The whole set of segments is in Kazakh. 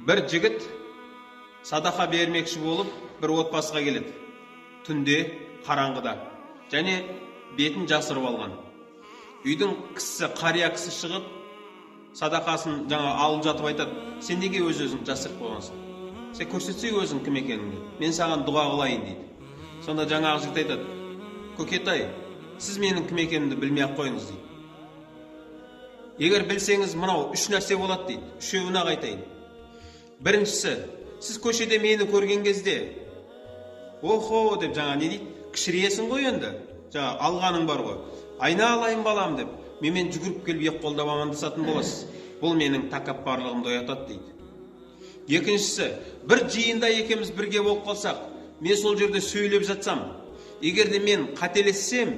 Бір жігіт садақа бермекші болып бір отбасыға келеді. Түнде, қараңғыда, және бетін жасырып алған. Үйдің кісісі, қария кісі шығып, садақасын жаңа алып жатып айтады: «Сен неге өз өзіңді жасырып қойғансың? Сен көрсетсей өзің кім екеніңді, мен саған дұға қылайын», – дейді. Сонда жаңағы жігіт айтады: «Көкетай, сіз менің кім екенімді білмей ақ қойыңыз», – дейді. «Егер білсеңіз, мынау үш нәрсе болады», – дейді. «Үшеуін ақ айтайын. Біріншісі, сіз көшеде мені көрген кезде охо деп, жаңа не дейді, кішірейесің ғой енді, жаңа алғаның бар ғой, айналайын балам деп, менімен жүгіріп келіп, екі қолдап амандасатын боласыз. Бұл менің тәкаппарлығымды оятады», – дейді. «Екіншісі, бір жиында екеуміз бірге болып қалсақ, мен сол жерде сөйлеп жатсам, егер де мен қателессем,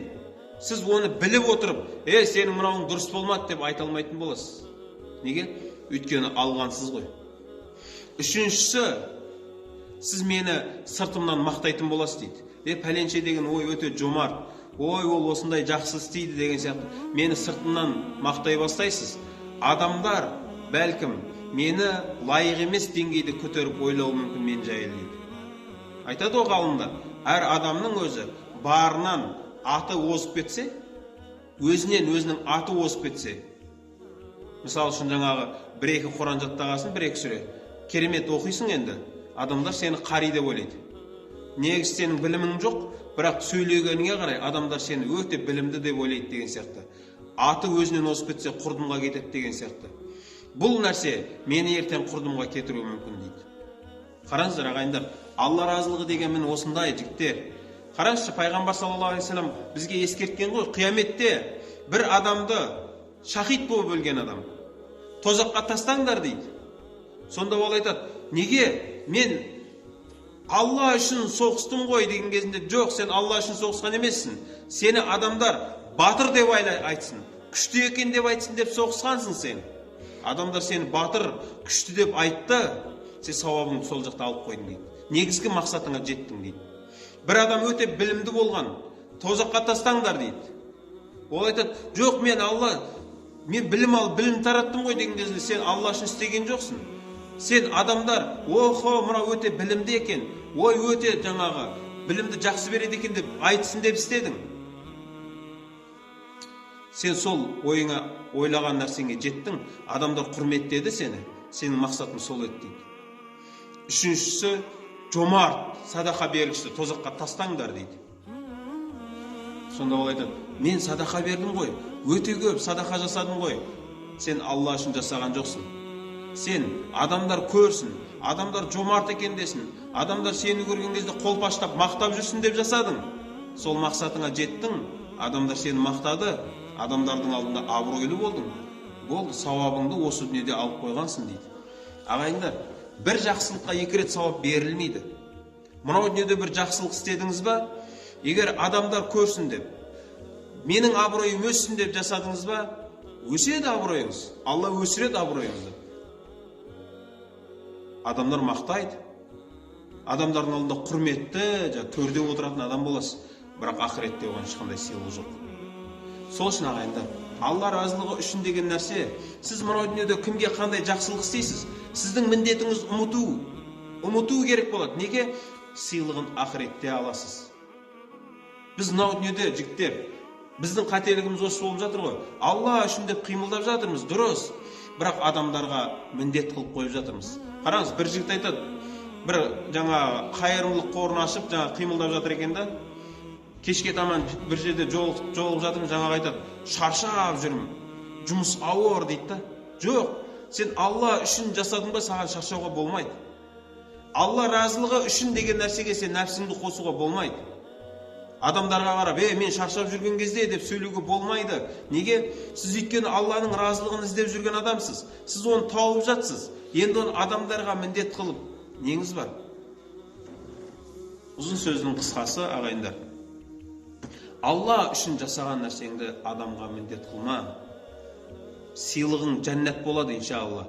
сіз оны біліп отырып, е, сенің мынауың дұрыс болмады деп айта алмайтын боласыз. Неге? Өйткені алғансыз ғой. Үшіншісі, сіз мені сыртымнан мақтайтын боласыз», – дейді. «Е, пәленше деген, ой, өте жомарт, ой, ол осындай жақсы істейді» деген сияқты мені сыртымнан мақтай бастайсыз. Адамдар бәлкім мені лайық емес деңгейде көтеріп ойлауы мүмкін мен жайлы», – дейді. Айтады ғой ғалымдар, әр адамның өзі барынан аты озып кетсе, өзінен өзінің аты озып кетсе, мысалы үшін, жаңағы бір екі құран жаттағасын, бір екі сүре керемет оқисың, енді адамдар сені қари деп ойлайды. Негізі сенің білімің жоқ, бірақ сөйлегеніңе қарай адамдар сені өте білімді деп ойлайды деген сияқты. Аты өзінен озып кетсе, құрдымға кетеді деген сияқты. Бұл нәрсе мені ертең құрдымға кетіруі мүмкін, дейді. Қараңыздар, ағайындар, Алла разылығы деген міне осындай, жігіттер. Қараңызшы, пайғамбар саллаллаху алейхи вассалам бізге ескерткен ғой: қияметте бір адамды, шахид болып өлген адам, тозаққа тастаңдар дейді. Сонда ол айтады: «Неге? Мен Алла үшін соғыстым ғой», – деген кезінде: «Жоқ, сен Алла үшін соғысқан емессің. Сені адамдар батыр деп айтсын, күшті екен деп айтсын деп соғысқансың сен. Адамдар сені батыр, күшті деп айтты, сен сауабыңды сол жақта алып қойдың», – дейді. «Негізгі мақсатыңа жеттің», – дейді. Бір адам өте білімді болған, тозаққа тастаңдар дейді. Ол айтады: «Жоқ, мен Алла, мен білім алып, білім тараттым ғой», – деген кезде: «Сен Алла үшін істеген жоқсың. Сен адамдар охо, мынау өте білімді екен, ой, өте жаңағы білімді жақсы береді екен деп айтсын деп істедің. Сен сол ойыңа, ойлаған нәрсеңе жеттің, адамдар құрметтеді сені, сенің мақсатың сол еді», – дейді. Үшіншісі, жомарт садақа бергішті тозаққа тастаңдар дейді. Сонда ол айтады: «Мен садақа бердім ғой, өте көп садақа жасадым ғой». «Сен Алла үшін жасаған жоқсың. Сен адамдар көрсін, адамдар жомарт екен десін, адамдар сені көрген кезде қолпаштап мақтап жүрсін деп жасадың. Сол мақсатыңа жеттің, адамдар сені мақтады, адамдардың алдында абыройлы болдың. Болды, сауабыңды осы дүниеде алып қойғансың», – дейді. Ағайындар, бір жақсылыққа екі рет сауап берілмейді. Мынау дүниеде бір жақсылық істедіңіз ба, егер адамдар көрсін деп, менің абыройым өссін деп жасадыңыз ба, өседі абыройыңыз, Алла өсіреді абыройыңызды. Адамдар мақтайды, адамдардың алдында құрметті, жаңағы төрде отыратын адам боласыз. Бірақ ақыретте оған ешқандай сыйлық жоқ. Сол үшін, ағайындар, Алла разылығы үшін деген нәрсе, сіз мынау дүниеде кімге қандай жақсылық істейсіз, сіздің міндетіңіз ұмыту, ұмыту керек болады. Неге? Сыйлығын ақыретте аласыз. Біз мынау дүниеде, жігіттер, біздің қателігіміз осы болып жатыр ғой. Алла үшін деп қимылдап жатырмыз, дұрыс, бірақ адамдарға міндет қылып қойып жатырмыз. Қараңыз, бір жігіт айтады, бір жаңа қайырымдылық қорын ашып, жаңа қимылдап жатыр екен да. Кешке таман бір жерде жолығып жатырмыз. Жаңағы айтады: «Шаршап жүрмін, жұмыс ауыр», – дейді да. Жоқ, сен Алла үшін жасадың ба, саған шаршауға болмайды. Алла разылығы үшін деген нәрсеге сен нәпсіңді қосуға болмайды. Адамдарға қарап: «Е, мен шаршап жүрген кезде» деп сөйлеуге болмайды. Неге? Сіз, өйткені, Алланың разылығын іздеп жүрген адамсыз, сіз оны тауып жатсыз. Енді оны адамдарға міндет қылып неңіз бар? Ұзын сөздің қысқасы, ағайындар, Алла үшін жасаған нәрсеңді адамға міндет қылма. Сыйлығың жәннат болады, иншалла.